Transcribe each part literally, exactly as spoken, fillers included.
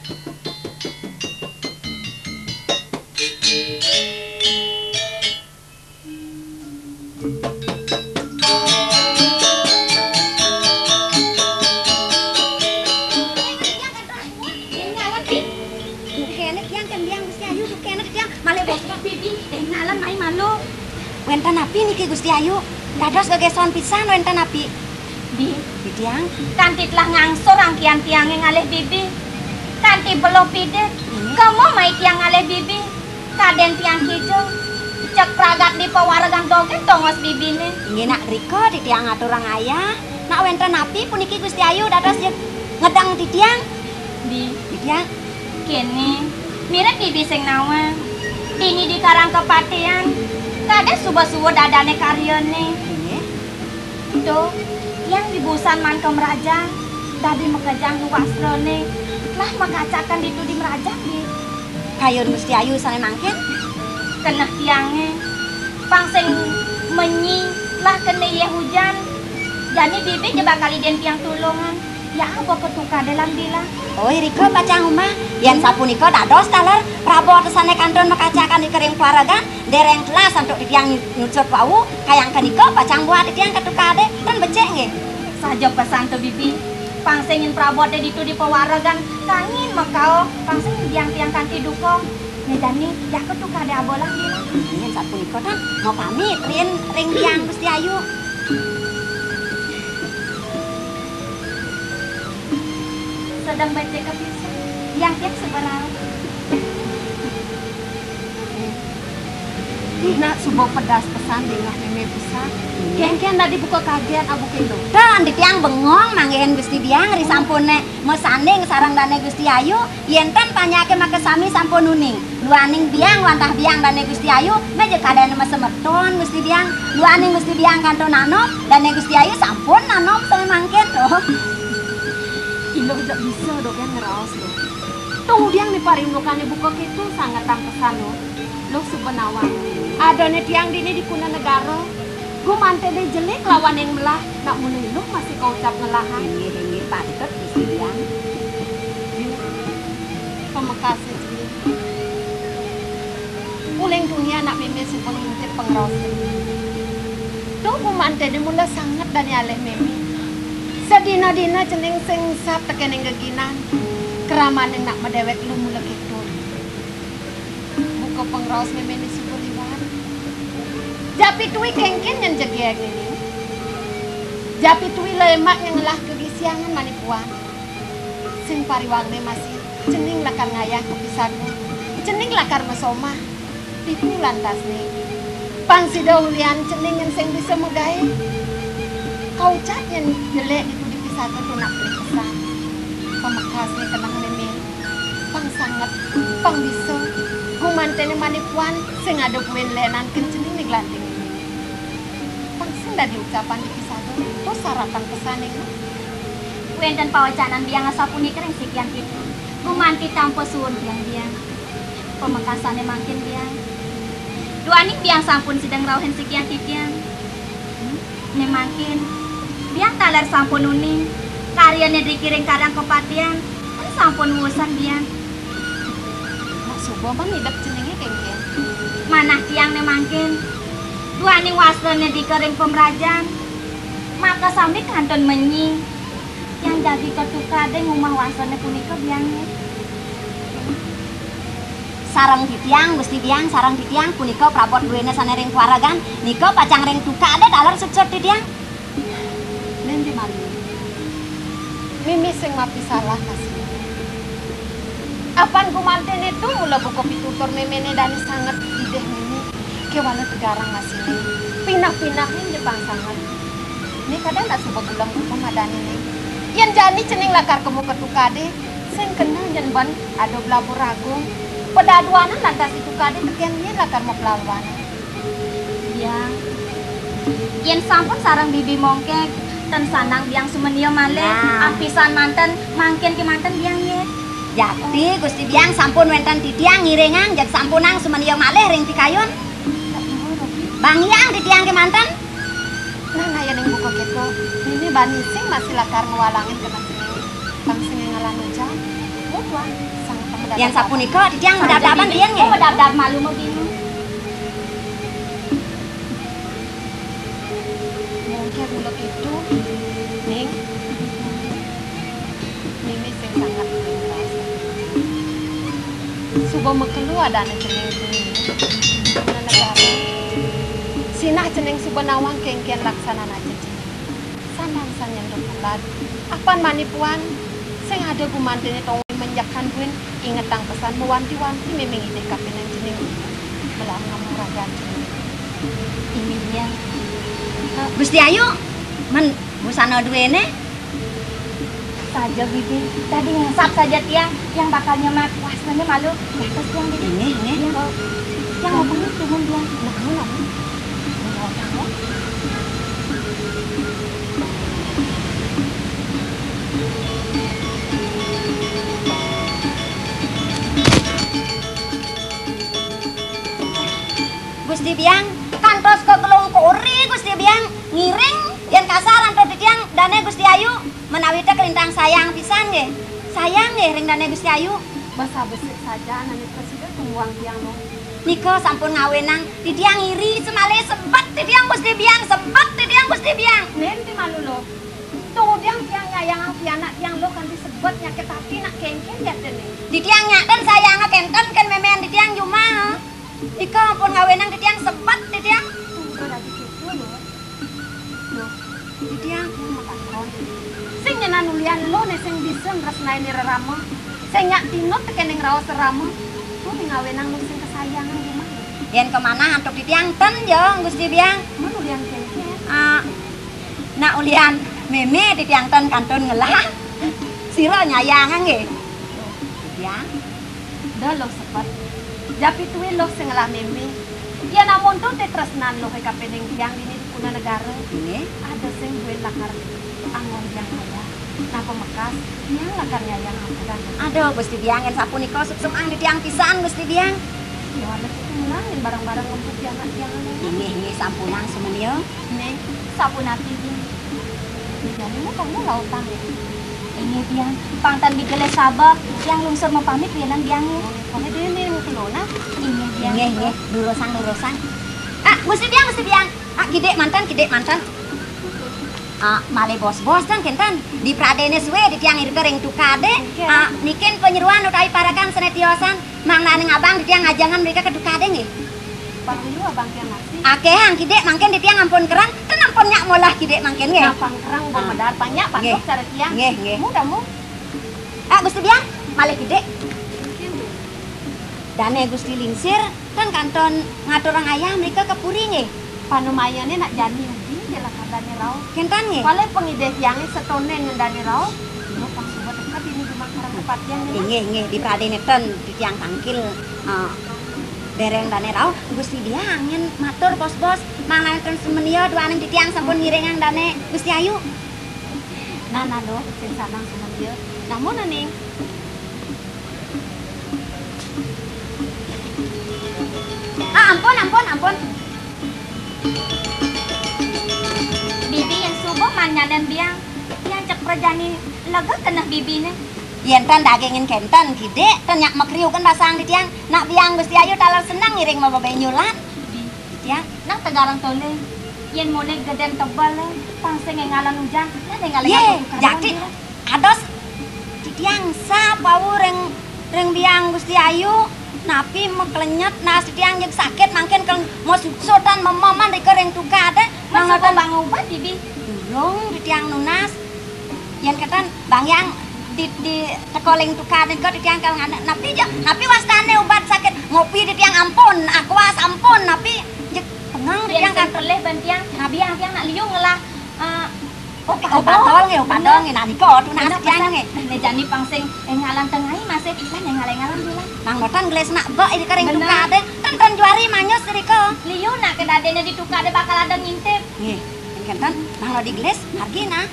Kéné tiang kén biang Gusti Ayu, kéné tiang malih bos bibi, dén ngalan mai malu. Wénten napi niki Gusti Ayu? Dados gegéson pisan wénten napi? Di, di tiang. Kanti telah ngangsur angkihan tiangé ngalih bibi. Kanti beluh pidik, kema mai tiang ngalih bibi. Kadén tiang kija, cek pragat di pawaregan dogén tongos bibiné. Inggih nak rika di tiang aturang ayah. Nak wénten napi puniki Gusti Ayu dados jeg ngedeng titiang? Di, titiang. Kéné, mirib bibi sing nawang. Dini di Karang Kepatihan, kadén suba-suba dadané karyané. Inggih. Tuh, tiang dibusan maan ka mrajan, dadi makejang wastrané, telah makacakan ditu di mrajan, di. Kayun Gusti Ayu sané mangkin? Keneh tiangé, pang sing menyi, telah kena yéh ujan, jani bibi ja bakal idin tiang tulungan. Ya, apa ketukadé lan bilang? Oh, irika pacang umah. Yén sapunika dados taler prabot sané kantun makacakan di kering paregan, déréng telas antuk titiang nyucut wau, kayang kenika pacang buat titiang ketukadé, ten becik nggih. Saja pesan to bibi, pang sing nyén praboté ditu di pawaregan, kangin makauh, pang sing nyén tiang kanti duka. Né jani, ya ketukadé abolang bilang. Yén sapunika tan, mapamit rin ring tiang Gusti Ayu. Sedeng becik kepisan. Yang tiang seberang. Ih, nak suba pedas pesan dingeh mémé pisan. Kéngkén dadi buka kagét abuké to. Kan di tiang bengong manggihin Gusti Biang ri sampuné masanding sareng dané Gusti Ayu, yén ten panjaké makasami sampun uning. Duaning biang wantah biang dané Gusti Ayu, méja kadén masemeton Gusti Biang. Duaning Gusti Biang kantun nanom, dané Gusti Ayu sampun nanom sané mangkin. Oh. Iluh jak bisa dogén ngraos, Luh. Tong udiang né parindukané buka kéto sanget tampesan, Luh. Luh suba nawang. Adané tiang dini di Kuna Negara. Gumanténé jelé lawaning melah, nak mula Iluh masih kaucap ngelahang. Inggih, inggih, patut Gusti Biang. Pamekasé, Jli. Uling tuni anak mémé suba ngintip pangraos. Tuh gumanténé mula sanget dané alih mémé. Sadina-dina cening sing sat tekéning geginan. Kramané nak madéwék lu mula kéto. Buka pangraos méméné suba liwat. Japi tuwi kéngkén nyén jegég nini. Japi tuwi lemak nyén ngelah kegisiangan mani puan. Sing pariwangné masih, cening lakar ngayah ka pisaga. Cening lakar masomah. Ditu lantasné. Pang sida ulian cening nyén sing bisa magaé. Kaucap nyén jelé ditu di pisaga to nak pelih pesan. Pamekasné keneh mémé. Pang sanget, pang bisa. Gumanténé mani puan sing ada buin lénan kén cening di glanting. Pang sing dadi ucapan di pisaga, to saratan pesané. Wénten pawecanan biang asapunika ring sikian tiang. Gumanti tampa suwun tiang biang. Pamekasané mangkin biang. Duaning biang sampun sida ngrauhin sikian titiang. Né mangkin, biang taler sampun uning. Karyané driki ring Karang Kepatihan, kan sampun wusan biang. Nak suba man idep ceningé kéngkén. Manah tiang né mangkin. Duaning wastrané drika ring pamrajan. Makasami kantun menyi. Tiang jagi ketukadé ngumah wastrané punika biangé. Sareng titiang, Gusti Biang, sareng titiang punika prabot duéné sané ring pawaregan, nika pacang ring tukadé taler suksut titiang. Nénti malu. Mémé sing mapisalah masih. Apan gumanténé to mula buka pitutur méméné dané sanget idih mémé. Kéwala tegarang masiné. Pinah-pinah né jepang sanget. Né kadén nak suba gulem buka madané né. Yén jani cening lakar kemu ketukadé, sing kena nyén ban ada blabur agung. Pedaduanan lantas ditukadé tekén yén lakar mapelaluanan. Biang. Yén sampun sareng bibi mongkek, ten sanang biang sumenia malih. Nah. Apisan manten, mangkin kémanten biang yé. Jakti Gusti Biang sampun wénten titiang ngiringang, jeg sampunang sumenia malih ring pikayun. Bang Hyang titiang kémanten. Nah, nah, yén buka kéto, dini bani sing masih lakar ngwalangin keneh cening. Pang sing ngelah ujan. Mun Yén sapunika titiang medabdaban riyen nggih. Medabdab malu mabingung. Mungkin mula itu, Ning. Nini sing sanget ngrasa. Suba makelo adané cening kuwi. Negara. Sinah cening suba nawang kéngkén laksanan aja cening. Sandang sanyan do pulan. Apan mani puan sing ada gumantiné tong menjakan buin ingetang pesan mewanti-wanti miming idih kapining cening. Melawan ngamung ragan cening. Inggih, Biang. Gusti Ayu, men busana duéné? Saja, Bibi. Tadi ngesap saja tiang. Tiang bakal nyemak wasnanya malu. Dados tiang, Bibi. Inggih, inggih. Tiang, tiang mau pamit, tiang, Biang. Nah, kamu, kamu. Gusti Biang, kantos ka gelung kuri, Gusti Biang, ngiring, yén kasar antuk titiang, dané Gusti Ayu, menawi té kalintang sayang pisan nggih. Sayang nggih ring dané Gusti Ayu. Basa besik saja, anané prasida tumuang tiang, no. Nika sampun ngawinang, titiang iri, semalih sebet titiang Gusti Biang, sebet titiang Gusti Biang. Nen ti malu, lo. Tuh, tiang, tiang nyayang pianak tiang, lo, kanti sebet nyakit hati nak kéngkén ya, Nen. Titiang nyaten sayang kénten kén mémén titiang jumah. Ika ampun ngawinang titiang sebet titiang. Udah lagi gitu, lo. Lo, titiang. Sing nyenan ulian lo né sing bisa nresnain rerama. Sing nyak tinut tekening raos rerama. Lo ning ngawinang lo sing kesayangan jumah. Yén kemanah antuk titiang ten ya, Gusti Biang. Mun ulian kéngkén. Ah, nak ulian mémé titiang ten kantun ngelah. Sira nyayang nggih. Titiang. Da lo sebet. Japituin lo sing ngelah mémé. Yén amun tuh té tresnan lo kapining tiang dini di Puna Negara. Nggih. Ada sing duén lakar anggon tiang kaya. Napa mekas tiang lakar nyayang ampun. Aduh, Gusti Biang, yén sapunika suksem ang di tiang pisan, Gusti Biang. Yo, ada sing ngelah yén barang-barang ngempuk di anak tiang. Inggih, inggih, sampunang sumenia. Ning, sapunapi, Biang? Jani kamu lautang ya? Inggih, Biang. Pang tan digelis saba. Tiang lungsur mapamit, Biang, Biang, ya. Pamit ini, ini, mungkin lona. Inggih, Biang. Inggih, inggih. Durusang, durusang. Ah, Gusti Biang, Gusti Biang. Ah, kidik manten, kidik manten. Ah, malih bos-bos ten kénten. Di pradéné sué di tiang irika ring tukadé. Oké. Ah, nikin panyeruan utawi parekan sané tiosan. Mangdaning abang di tiang ngajengan mrika ka tukadé nggih. Pang liu abang tiang nasi. Akéh ang kidik mangkin di tiang ampun kereng, ten ampun nyak molah kidik mangkin nggih. Nah, pang kereng, pang medar, pang nyak, pang nggih. Cara tiang. Nggih, nggih. Mu, kamu? Ah, Gusti Biang, malih kidik. Dané Gusti Lingsir, kan kantun ngaturang ayah mrika ka puri nggih. Panumayané nak jani ugi nggih lakar dané rauh. Kénten nggih. Paling pangidih tiangé setoné ngendani rauh. Dina pang suba teka dini jumah karang tepatian nggih. Inggih, inggih, di pradéné ten di tiang tangkil, eh, dereng dané rauh. Gusti Biang angin matur bos-bos, mangda ten sumenia duaning di tiang sampun ngiringang dané Gusti Ayu. Nah, nah, Luh, sing sanang sumenia. Namun, Ning. Ah, ampun, ampun, ampun. Bibi yén suba man nyanan Biang, yén cék prajani lega keneh bibiné. Yén tan dagingin kénten, kidik, tan nyak makriukan basang di tiang. Nak Biang Gusti Ayu taler seneng ngiring mababé nyulan. Bibi. Tiang. Nang tegarang tolé. Yén moné gedén tebel, pang sing éngalan ujan, lan éngal-éngal. Yé, kudu jati. Kados titiang sapawuh ring, ring Biang Gusti Ayu, napi maklenyet, nas titiang jeg sakit, mangkin kal-, masusutan mememan rika ring tukadé. Masutan bang ubat, Bibi. Durung titiang nunas. Yén kénten, Bang Yang, di, di teka ling tukadé nika titiang kal ngana-, napi ja, napi wastané ubat sakit? Ngopi titiang ampun, Aquas ampun, napi jeg pengeng titiang kan. Pelih ban tiang, napi yang tiang nak liu ngelah, eh, Oh, padol nggih, oh, padol nggih. Nah, nika tunas tiang nggih. Nah, jani pang sing éngalan tengah masih, lan éngal-éngalan bilang. Nang botan gelis nak bek, ini kering tukadé. Ten, ten juari manyus rika. Liu nak kedadéné di tukadé bakal ada ngintip. Nggih, kénten, mangda digelis, margi nah.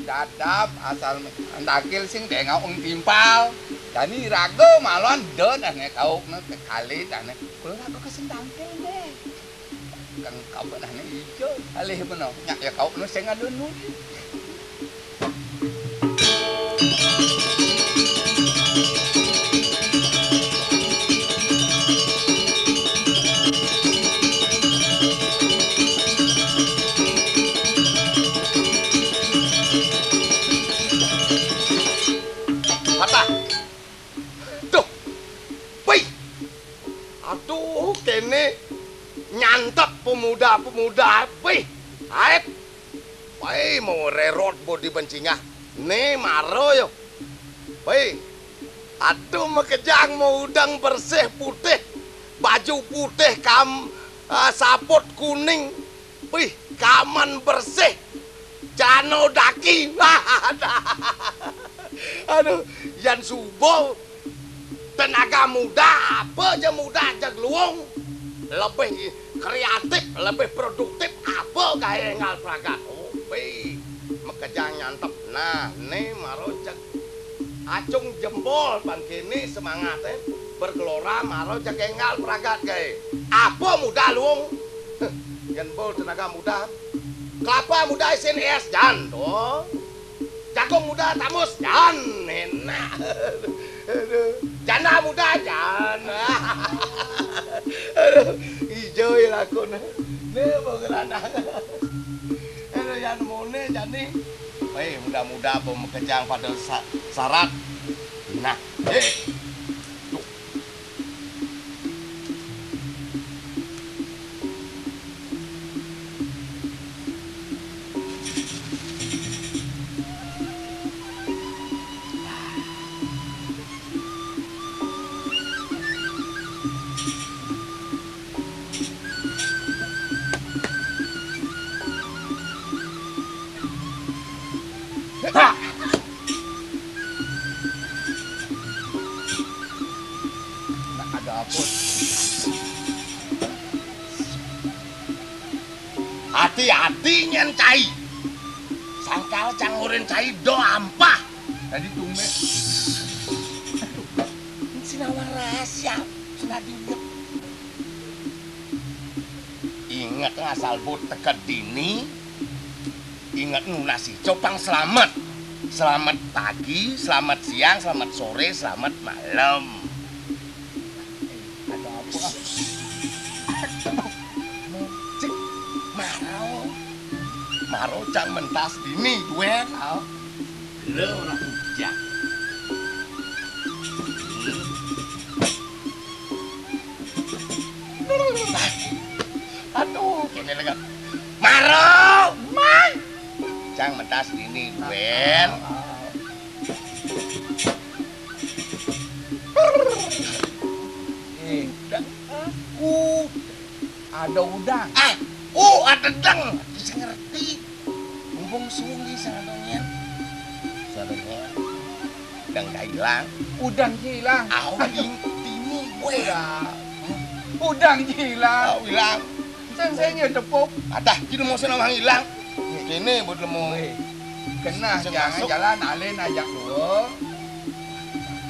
Dadap asal ndakil sing dengok wong timpal. Dani raga malon den ane kaukne kekali dane. Kula raga kesendangkil deh. Kang kabeh ane ijo alih beno. Nyak ya kaukne sing alun nuli. Patah. Duh. Wih. Aduh, kene nyantep pemuda-pemuda. Wih. Aep. Wih, mau rerot bodi bencingah. Ne maro yo. Wih. Aduh, makejang mau udeng bersih putih. Baju putih kam, ah, saput kuning. Wih, kaman bersih. Jano daki. Aduh, yan subuh tenaga muda, apa je muda jeg luung. Lebih kreatif, lebih produktif, apa gae enggal pragat. Oh, wih, makejang nyantep. Nah, ne maro jeg acung jempol bang kene semangat, eh. Bergelora maro jeg enggal pragat gae. Apa muda luung? Yen bol tenaga muda. Kelapa muda isin es jan, to. Jagung muda tamus jan, enak. Aduh, janda muda jan. Aduh, ijo ya lakon. Ne mau geranang. Aduh, yan mone jani. Eh, muda-muda apa makejang pada sa-, sarat. Nah, eh. Ha! Nak ada apa? Ati-ati nyen cai. Sangkal cang urin cai do ampah. Tadi tumben. Sinawang rahasia, senadi inget. Inget ngasal bot teka dini, inget nunas ijo pang selamet. Selamet pagi, selamet siang, selamet sore, selamet malem. Ada apa? Cik, maro. Maro cang mentas dini, duén. Au. Lho, ora bujang. Aduh, kene lengan. Maro! Mang! Cang mentas dini, duén. Eh, udah. Uh, ada udang. Ah, uh, ada dang. Bisa ngerti. Mumpung sungi sadonyen. Sadonyen. Udang dah hilang. Udang hilang. Au, ding, dini gue. Udang. Udang hilang. Au, hilang. Sing sing ya tepuk. Adah, kita mau senang hilang. Kene buat lemo. Weh, kena sing jangan masuk. Jalan alin ajak dua.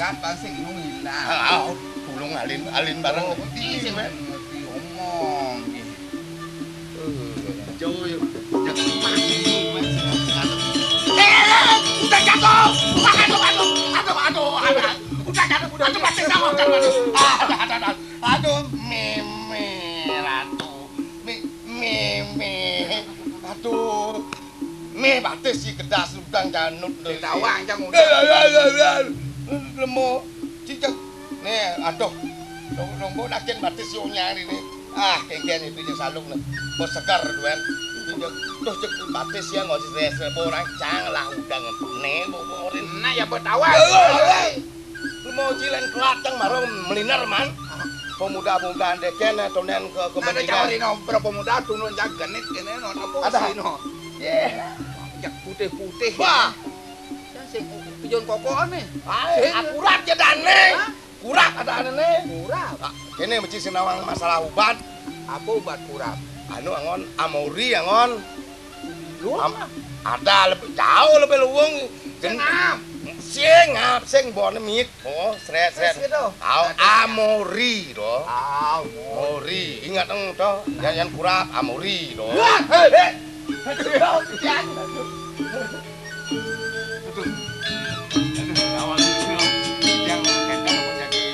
Kat pansing nung hilang. Ah, au, tulung alin, alin bareng. Oh, ngerti sih, men. Ngerti omong. Joy, jangan pakai, Mas. Eh, eh, eh, udah jatuh. Aduh, aduh, aduh, aduh, aduh, aduh. Udah jatuh, udah jatuh, aduh, aduh, aduh. Ah, aduh, aduh, aduh. Aduh, meme, aduh. Mi-, meme. Aduh. Mih batis si kedas udang janut. Ditawang jang udang. Eh, eh, eh, eh, eh. Lemo. Cicak. Nih, aduh. Nunggu, nunggu nakin batis si unyang ini. Ah, kengken itu jeung saluk nih. Bos segar duén. Itu jeung, terus jeung batis ya nggak sih, orang cang lah udang. Nih, mau, mau orin. Nah, ya buat awal. Eh, eh, eh. Mau cilen kelateng marung meliner man. Pemuda-pemuda dekené tonen ke kepentingan. Ada cawari no, berapa muda tunun jagenit ini no, apa sih no? Yé. Jak putih-putih. Wah. Yang sing pijon kokoan nih. Akurat ya dane. Hah? Kurap ada ane nih. Kurap. Ah, kene mesti sinawang masalah ubat. Apa ubat kurap? Anu angon amori angon. Luwung. Ada lebih jauh lebih luwung. Sing ngap. Sing ngap, sing bone mit. Oh, sret sret. Terus gitu. Au amori to. Au mori. Ingat eng to, yan yan kurap amori to. Wah, hei, hei. Aduh, ya, aduh. Aduh. Aduh, awal itu yang kadang jadi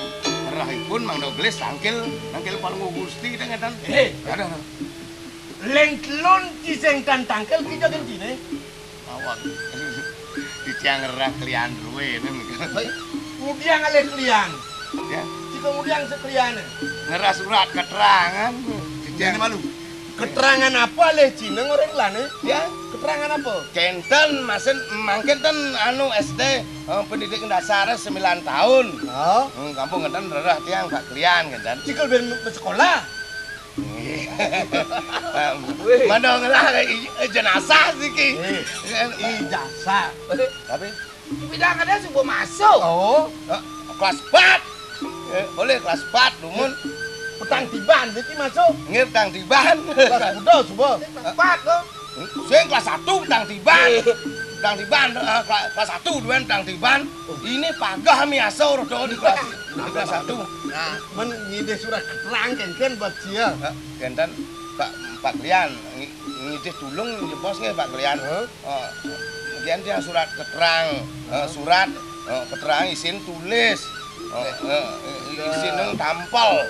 rahipun Mang Dogelis tangkil, tangkil paling Gusti teng edan. Eh, ada. Leng telun ciseng tan tangkil kita gentine. Mawon. Titiang ngerah kelian ruwe nen. Ngudiang alih kelian. Ya. Jika ngudiang sekelian. Ngerah surat keterangan. Titiang malu. Keterangan apa alih Cina orang lane? Ya. Keterangan apa? Kenten masin mangkin ten anu S D, eh, pendidikan dasar sembilan tahun. Oh. Hmm, kampung kenten rerah tiang Pak kelian kenten. Cikal ben sekolah. Wih. Mana ngelah i- jenazah siki. Eh, ijazah. Tapi bidang ada subuh masuk. Oh, eh, kelas empat. Eh, boleh kelas empat dumun. Petang tiban siki masuk. Nggih petang tiban. Kelas udah subuh. Empat tuh. Sing kelas satu petang tiban. Petang tiban, eh, kelas, kelas satu duwen petang tiban. Ini pagah miasa rodo di kelas, di kelas satu. Nah, men ngidih surat keterangan kan buat dia. Kenten Pak Pak Lian ngi- ngidih tulung jebos nggih Pak Lian. Heeh. Oh, kemudian dia surat keterangan, eh, surat, eh, keterangan isin tulis. Oh, eh, eh, isin nang tampel.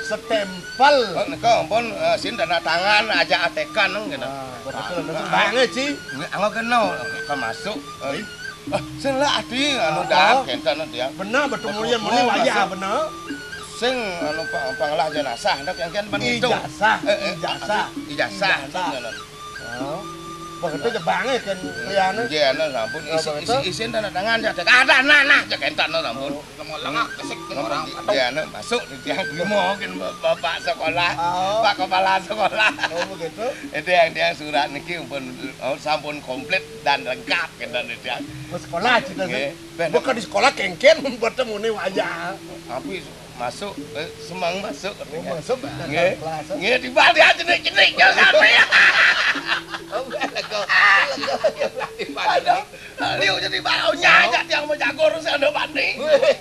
Stempel. Oh, nika ampun, eh, sin tanda tangan aja atekan nang kene. Ah, betul, betul. Banget sih. Nggih, anggo kena, termasuk, eh, ah, sing lah ati anu dah kenten dia. Bener, betul, mulia, mulia, wajah, bener. Sing anu pa- panglah jenazah ndak yang kian menitu. Ijazah, eh, eh, ijazah. Ijazah. Ijazah. Ngono. Oh. Begitu ya banget kan liyane. Nggih, anu sampun isi, isi, isin tanda tangan ya. Ada nah nah ya kenten sampun. Mau lengak kesik orang. Nggih, anu masuk di tiang limo kan bapak sekolah, Pak kepala sekolah. Oh, begitu. Itu yang tiang surat niki pun, oh, sampun komplit dan lengkap kenten tiang. Mau sekolah cita. Nggih. Bukan di sekolah kengken membuat temune wajah. Tapi masuk, eh, semang masuk. Oh, masuk. Nggih. Kelas. Nggih, dibalik aja nih, cenik, jangan sampai. Oh, enggak, lego. Lego, ya, berarti panik. Aduh, liu jadi bau nyajak tiang mau jagur, saya udah panik. Wih.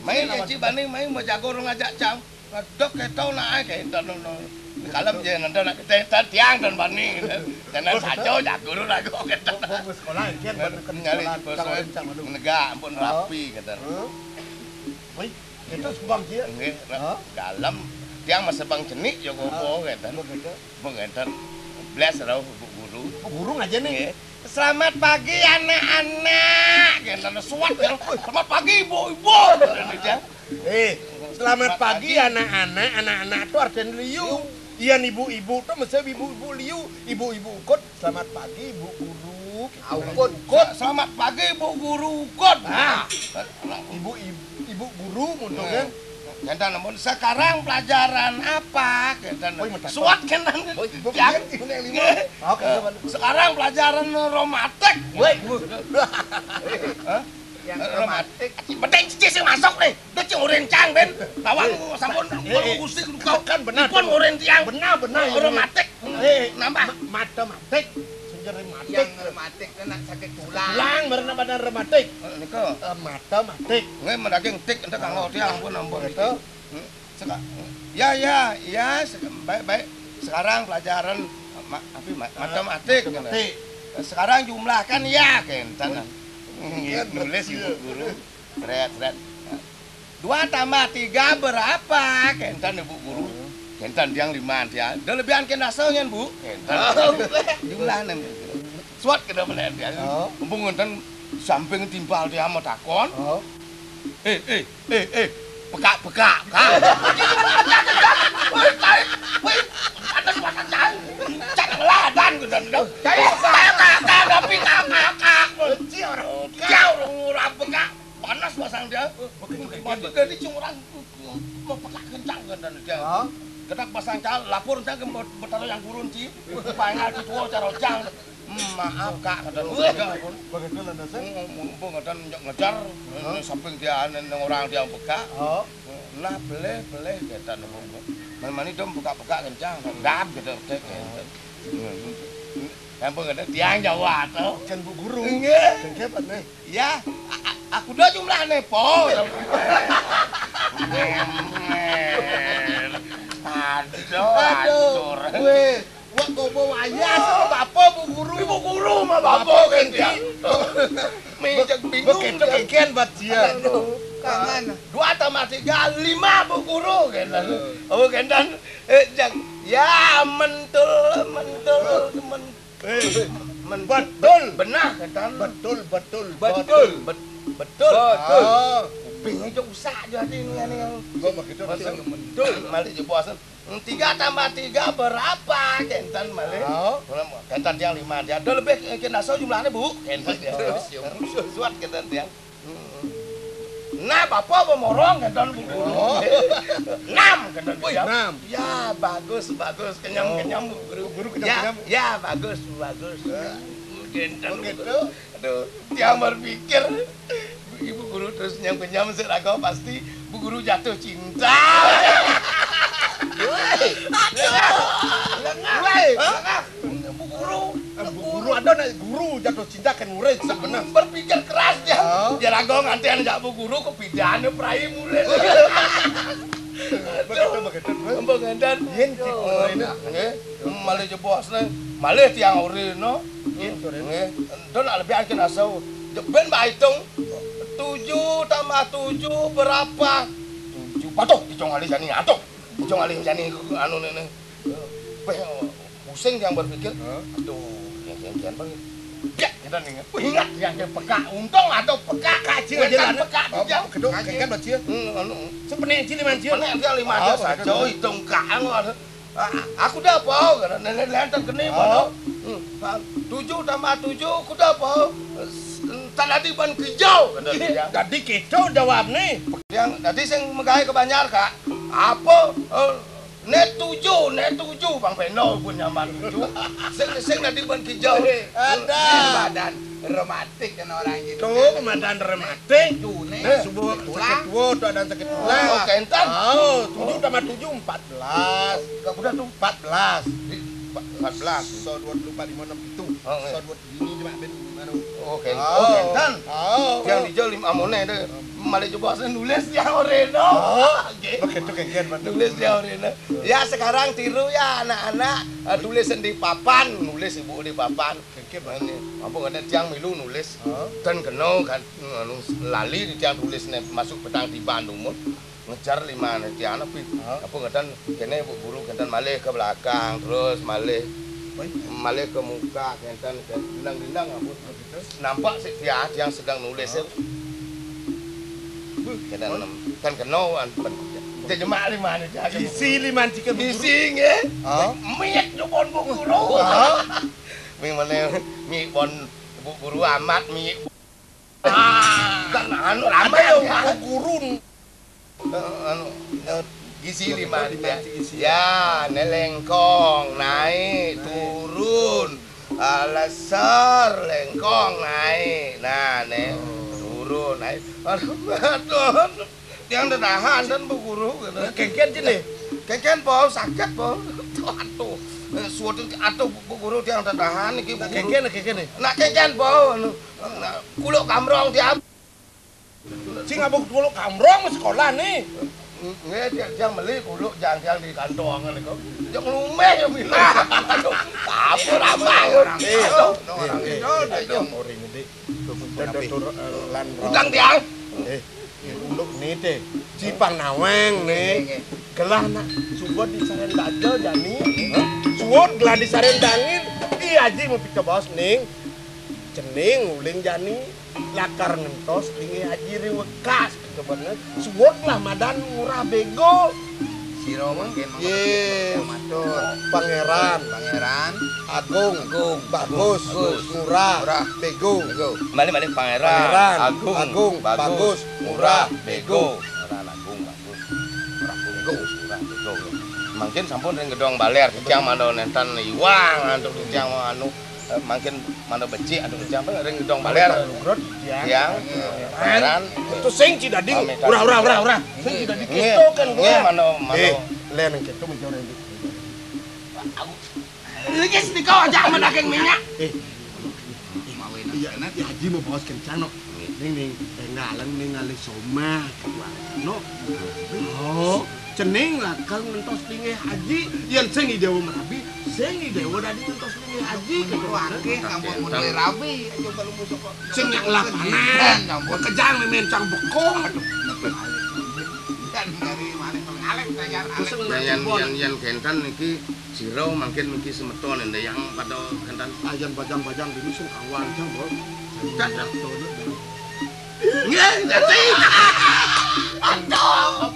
Main, Ci Bani, main mau jagur ngajak cang. Dok, keto nak, eh, keto, no, no. Kalem je, nanti nak kita, kita tiang dan Bani. Jangan saja jagur lagu, keto. Bagus sekolah, kan, nyari sekolah, negak, ampun, rapi, keto. Wih. Itu sebang dia. Nggih, dalem. Tiang masa bang cenik ya gopo ngeten. Begitu. Ngeten. Blas rauh Bu Guru. Bu Guru ngaja nih. Nggih. "Selamat pagi anak-anak." Ngeten suat ya. "Selamat pagi ibu-ibu." Ngeten dia. Eh, "Selamat pagi anak-anak." Anak-anak tuh artinya liu. Iya, ibu-ibu tuh mesti ibu-ibu liu. Ibu-ibu ikut. Selamat pagi, Bu Guru. Ampun. Ukut. Selamat pagi, Bu Guru Ukut. Nah, Ibu, Ibu, Ibu Guru, muntungnya. Ngenten, ampun, sekarang pelajaran apa? Ngenten. Suat ngenten. Yang, oke, sekarang pelajaran romatik. Woi, Bu. Hah? Yang romantik. Penting siji sing masuk nih. Dia cing urin cang, Ben. Nawang sampun, eh, Gusti, kan benar. Dipun urin tiang. Benar, benar. Romantik. Eh, nambah. Matematik. Sing rematik. Yang rematik kena sakit tulang. Tulang, bener badan rematik. Eh, nika. Eh, matematik. Nggih, mendaging tik, entek kanggo tiang, ampun, ampun. Betul. Hmm. Seka-, ya, ya, ya, se-, baik, baik. Sekarang pelajaran ma-, apa, ma-, matematik, gitu. Sekarang jumlahkan ya, kenten. Nulis ibu guru. Sret, sret. "Dua tambah tiga berapa?" Kenten ibu guru. Kenten tiang lima tiang. Udah lebihan kena songen, Bu. Kenten. Jumlahnya. Suat kena belen tiang. Mumpung ngenten samping timpal tiang mau takon. Eh, eh, eh, eh, pekak, pekak, pekak. Wih, tai, wih, panas, panas, tai. Cak ngeladan, gitu, gitu. Cai, pekak, pekak, tapi tak ngakak. Cior, cior, orang pekak. Panas pasang dia. Mati dari cuma orang mau petak kencang kan dan dia. Hah? Ketak pasang cal lapor saya ke Betara Hyang Gurun ci. Pangal di tua cara jang. Maaf kak, kata dia pun. Begitu lah dasar. Mumpung ada ngejar, samping dia neng orang dia peka. Oh. Nah, peleh peleh kata nunggu. Mani dong buka-buka kencang, dap gitu, tek gitu. Yang pengen tiang Jawa tuh. Kan bu guru. Enggak. Kan hebat nih. Ya, aku udah jumlah nepo. Aduh, aduh. Weh, wah gobo wayah sama bapak bu guru. Ibu guru mah bapak kan dia. Mejak bingung. Begitu kegian buat dia. Kangen. Dua tambah tiga, lima bu guru kan. Oh kan dan eh, jak. Ya mentul, mentul, mentul. Eh, men- betul. Benah kan. Betul, betul, betul. Bet- betul. Ah. Kuping aja usah jadi ini yang begitu. Masa betul. Malik je bos. Tiga tambah tiga berapa? Kenten malik. Oh. Kenten yang lima dia. Ada lebih kena so jumlahnya bu. Kenten dia. Suat kenten dia. Nah, bapak pemorong kenten bu guru. Oh. Enam kenten dia. Enam. Ya bagus bagus kenyam kenyam bu guru. Guru kenyam kenyam. Ya bagus bagus. Kenten begitu. Aduh, yang berpikir ibu guru terus nyam kenyam seraga pasti bu guru jatuh cinta. Woi, lengah. Woi, lengah. Bu guru, bu guru ada nak guru jatuh cinta kan murid sebenarnya. Berpikir keras dia. Dia raga nganti anak bu guru kepidan prai murid. Begitu begitu. Mbok ngandan. Yen cik ora enak. Nggih. Malih jebos ne. Malih tiang ora no. Nggih. Nggih. Ento nak lebih akin asau. Jeben mbak hitung. Tujuh tambah tujuh berapa? Tujuh. Patuh, ijong alih jani atuh. Ijong alih jani anu nene. Weh, pusing yang berpikir. Aduh, yang yang yang bang. Dia kita nih. Wih, ingat yang dia peka. Untung atau peka kaji aja lah. Peka aja. Kedok kan baca. Hmm, anu. Sepenek cili manci. Mana dia lima aja saja hitung kang ada. Ah, aku dah apa? Kata nenek lentang kene mana? Hmm. Ah, tujuh tambah tujuh, aku dah apa? Tadi ban kijau kata dia. Tadi kita jawab nih. Yang tadi sing megai ke Banjar kak. Apa? Eh, net tujuh, net tujuh bang Peno pun nyaman tujuh. Sing sing tadi ban kijau. Ada. Badan rematik kan orang gitu. Tuh, pemandan rematik. Tujuh nih. Nah, subuh sakit tua, tuh ada sakit tulang. Oh, kenten. Oh, tujuh tambah tujuh, empat belas. Gak udah tuh. Empat belas. Empat belas. So dua puluh empat, lima, enam, itu. Oh, iya. So dua puluh ini cuma ben anu. Oh, kenten. Oh, kenten. Oh, yang dijauh lima amone deh. Malah coba saya nulis ya oreno. Oh, oke. Begitu kegian bener. Nulis ya oreno. Ya sekarang tiru ya anak-anak, eh, tulis di papan, nulis ibu di papan. Kengkir, Pak. Ini, apa kata tiang milu nulis. Heeh. Dan kena kan, anu, lali di tiang tulis ne masuk petang tiban umur. Ngejar lima ne tiang apa? Heeh. Apa kata kene bu guru kenten malih ke belakang, terus malih, malih ke muka, kenten, kenten gendang-gendang apa? Terus? Nampak sih dia yang sedang nulis. Heeh. Kenten kan kena kan. Dia jemak lima ne tiang. Isi lima ne tiang bu guru. Isi nggih. Heeh. Miet jebon bu guru. Heeh. Ming mana mi pon bu guru amat mi. Ah, kan anu lama ya bu guru. Eh, anu, eh, gizi lima dia. Ya, ne lengkong naik turun. Ah, lesar lengkong naik. Nah, ne turun naik. Aduh, aduh. Tiang tetahan dan bu guru gitu. Kengken sini. Kengken po sakit po. Aduh. Suatu aduh bu guru tiang tetahan iki bu guru. Kengken kengken nih. Nak kengken po anu. Kuluk kamrong tiang. Sing abuk kuluk kamrong sekolah nih. Nggih, tiang, tiang meli kuluk jang-jang di kantongan niku. Jang lumeh ya bilang. Aduh, apa ramah. Aduh, orang itu. Aduh, orang ini. Utang tiang. Eh, unduk nih teh. Cipang naweng nih. Gelah nak suwud di saren baja jani. Suwud gelah di saren dangin. Iya aji mau pita bos ning. Cening uling jani. Lakar ngentos tinggi aji riwekas. Suwud lah madan murah bego. Piro mangkin, mangkin? Ye. Matur. Pangeran. Pangeran. Agung. Agung. Bagus. Bagus. Murah. Murah. Bego. Bego. Balik, balik. Pangeran. Pangeran. Agung. Agung. Bagus. Bagus. Murah. Murah. Bego. Bego. Pangeran, Agung, Bagus. Murah. Bego. Murah. Bego. Mangkin sampun ring gedong baler, titiang mangda nenten iwang antuk titiang anu. Eh, mangkin mangda becik antuk titiang, ring gedong baler. Lugrot, titiang. Titiang. Pangeran. Itu sing cidading. Pamit. Urah, urah, urah, urah. Sing cidading. Nggih. Kéto kan, nggih, nggih. Mangda, mangda. Eh, lén kéto menjor. Wis nika aja aman daging minyak. Eh. Iya, iya, Haji mau bawas kencang, no. Ning, ning, tinggalan ningali somah, no. Oh, cening lakar ngentos linggih Haji, yén sing Déwa merabi, sing Déwa dadi ngentos linggih Haji. Niku akéh sampun mulai rabi, coba lu musuh kok. Sing nyak lapanan, sampun. Kejang mémén cang bekung. Aduh, nepi alit. Kan dari mana ngalih tayar alit. Yén, yén, yén kénten niki Sira mangkin niki semeton, Ndayang pada kenten. Ayan bajang-bajang dini sing kawan jang, Bos. Dadak. Nggih, dadi. Aduh.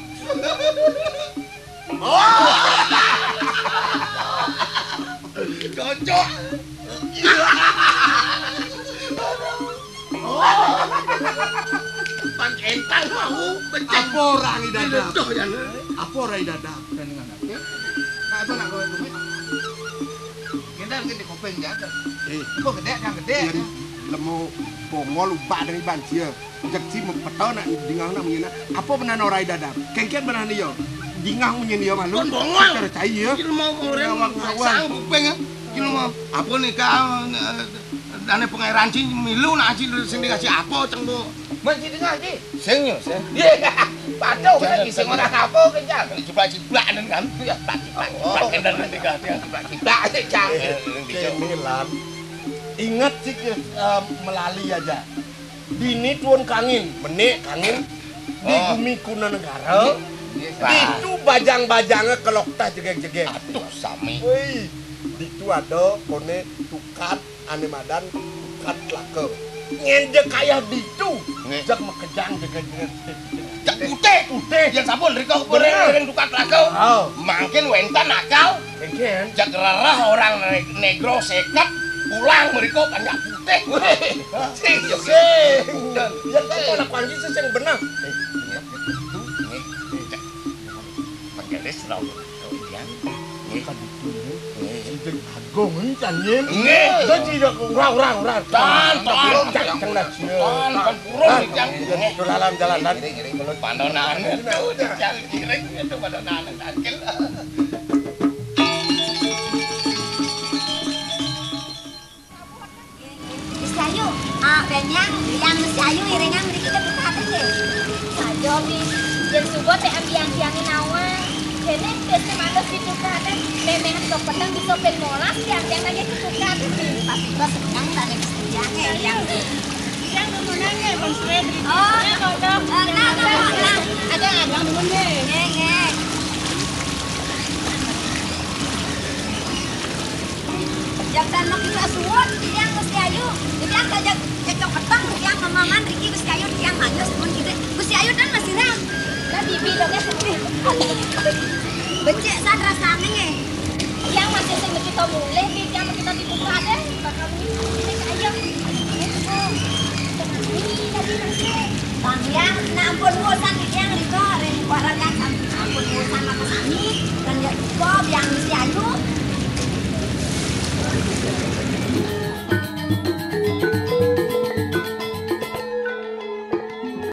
Cocok. Pan entar mau becek. Apa ora Rai Dadap? Diledoh ya, ne? Apa Rai Dadap? Nah, itu nak kowe kumis. Kita mungkin di kuping ya. Eh. Kok gedé, yang gedé. Yen lemu bongol ubak dari banjir. Jek si mepeta nak dingah nak munyi nak. Apa benar Rai Dadap? Kéngkén benar nih yo. Dingah munyi nih yo malu. Kon bongol. Cara cai ya. Iki mau orang ngawang-ngawang. Sang kuping ya. Iki lho, Mam. Apa nika, eh, dane pangeran sing milu nak sing sing dikasih apa, Ceng, Bu? Mun sing dikasih? Sing yo, sing. Iya. Patuh kan sing ora apa, kencang. Jiplak-jiplak nen kan. Iya, tak jiplak. Oh. Jiplak nen nika, ya. Jiplak-jiplak, Cang. Eh, kene lan. Ingat sih, eh, melali aja. Dini tuun kangin, menik kangin di Oh. Gumi Kuna Negara. Nggih, Pak. Ditu bajang-bajangé kelokta jegég-jegég. Aduh, sami. Woi, ditu ada koné tukad ané madan tukad laka. Ngénjé kayah ditu, Nggih. Jeg makejang jegég-jegég. Jeg putih. Putih. Yén sampun rika Bener. Ring tukad laka. Oh. Mangkin wénten akal. Kéngkén. Jeg rereh orang ne-, negro seket pulang mriko panjak putih. Wih, sing, sing. Yén kok ora kuanci sing bener. Eh, iya, betul. Nggih, nggih. Penggelis rawuh. Iya. Nggih. Kan itu, nggih. Nggih. Sing agung encan, nggih. Nggih. Dadi ya ora, ora, ora. Tan, tan. Cak, cak, cak. Tan, tan, purun, Tan. Cak. Nggih. Dolanan jalanan. Ngiring, ngiring, mulut pandonan. Itu, itu, Cak, ngiring, itu pandonan, Cak. Wis ayu, ah, ben yang, yang wis ayu iringan mriki ketukaten nggih. Saja, Pi. Yen suba tek ambiang-ambiange nawang. Dene wis mantus ditukaten. Memeh sok peteng bisa ping molas, tiang-tiang lagi ketukaten. Pas tiba seneng, tak ada kesenjangan, yang. Yang nemenan nggih, Bang Suwe, beri Oh, duitnya, Bang. Eh, nah, nah, nah. Ada, ada. Nggih, nggih. Jaksan mah kita suwun, tiang Gusti Ayu. Tiang saja cecok peteng, tiang mamaman riki Gusti Ayu, tiang hanya suwun kita. Gusti Ayu dan masih ram. Lah bibi lo kan sedih. Becik san rasane nggih. Tiang masih sing kita mulih, tiang kita dibuka deh. Bakal ini ayo. Ini tadi masih. Bang, tiang, nah ampun bosan tiang riko, ring kuarakan ampun bosan apa sami, kan ya cukup yang Gusti